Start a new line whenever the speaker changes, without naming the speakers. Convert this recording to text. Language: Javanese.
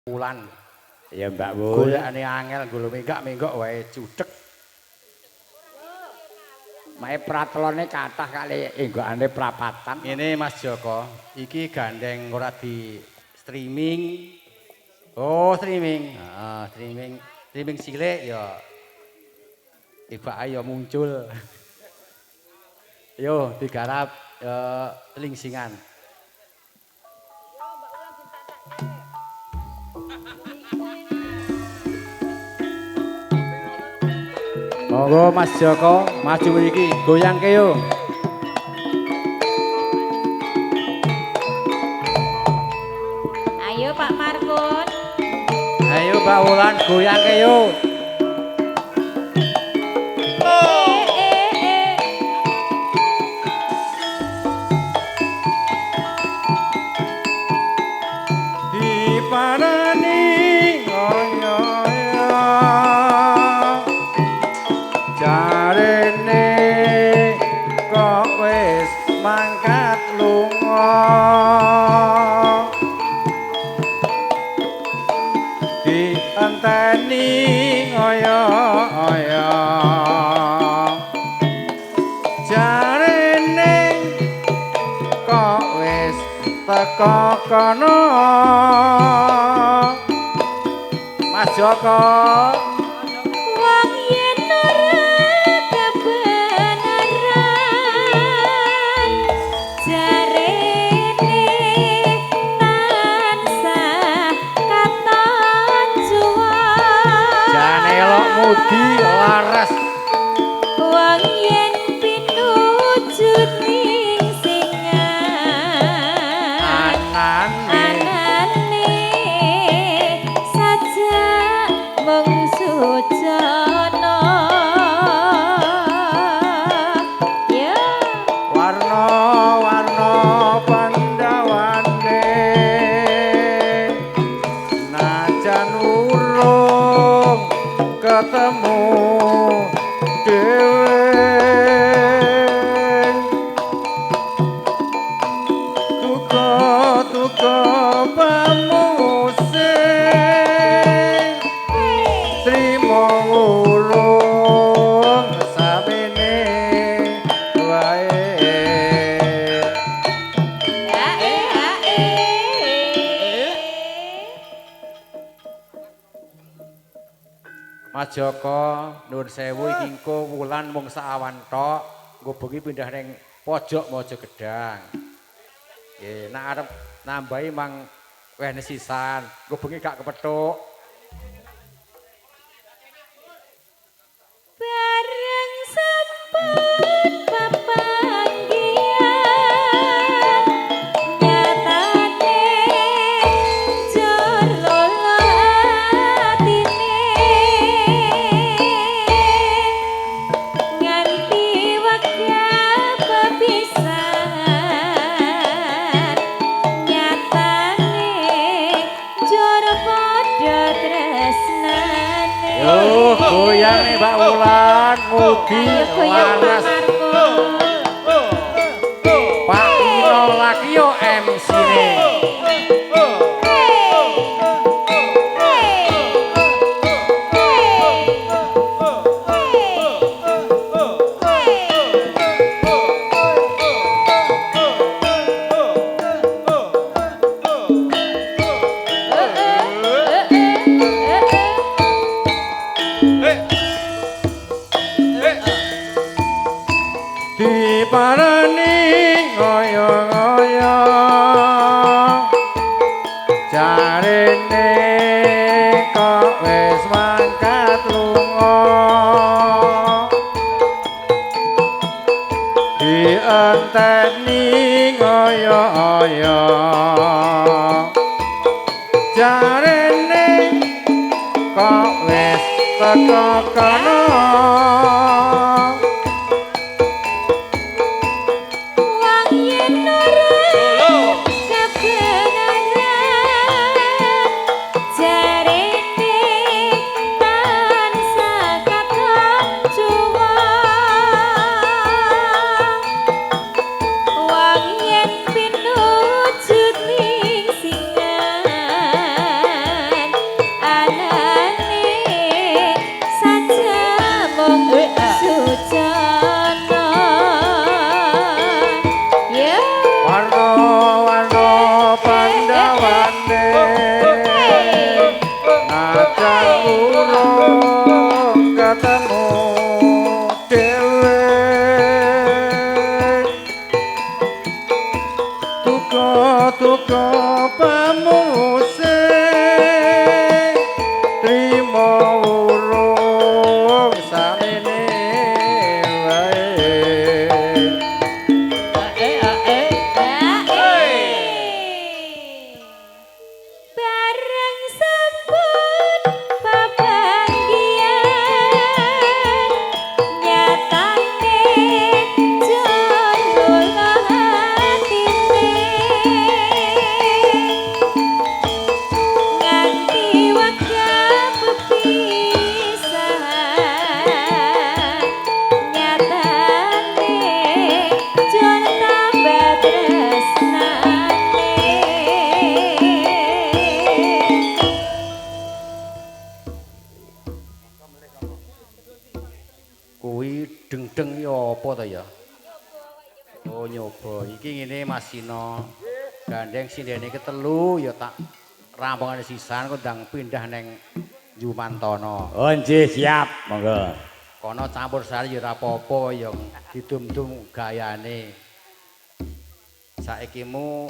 Wulan.
Ya Mbak Wul.
Golekane angel nggo menggak-menggok wae judeg.
Mae pratelone kathah kali enggokane prapatan.
Ngene Mas Joko, iki gandeng ora di streaming. Oh, streaming. Heeh, streaming. Streaming cilik ya. Tibake ya muncul. Yo digarap telingsingan. Monggo Mas Joko, maju mriki, goyangke yo.
Ayo Pak Markun.
Ayo Mbak Wulan, goyangke yo. Diparani ngoyo-yo. Jarene kok wis mangkat lunga. Dienteni ngoyo-oyo. Jarene kok wis teko kono. Mas Joko.
Wong yen ora kebenaran jarene tansah katon juang.
Jane elok mudi laras.
Wong yen pinuju ning singan
anane
anane saja mung sujana. Ya
warna-warna pandawane najan urung ketemu dhewe. Tuka-tuka pamuse trimo ngulung samene wae.
Ae ae.
Mas Joko, nuwun sewu iki engko wulan mung saawan tok, engko bengi pindah ning pojok Mojo Gedang. Nggih, nek arep nambahi mang wehne sisan, engko bengi gak kepethuk.
Bareng sampun papanggihan nyatane jur lolo atine nganti wekdal pepisahan nyatane jur padha tresnane.
Yo goyang nih Mbak Wulan, mugi
Ayo goyang Pak
laras.
Markun.
Pak Ino lagi yo MC-ne. Diparani ngoyo-ngoyo. Jarene kok wis mangkat lunga. Dienteni ngoyo-oyo. Jarene kok wis teko kono.
Wong yen ora kebenaran jarene tansah katon juwang. Wong yen pinuju ning singan
Kuwi deng-deng ya apa to ya? Oh nyoba. Iki ngene Mas Sino. Gandeng sindene ketelu ya tak rampungane sisan kok ndang pindah neng Jumantono.
Oh nggih, siap. Monggo.
Kono campur sari ya ora apa-apa ya didum-dum gayane. Saiki mu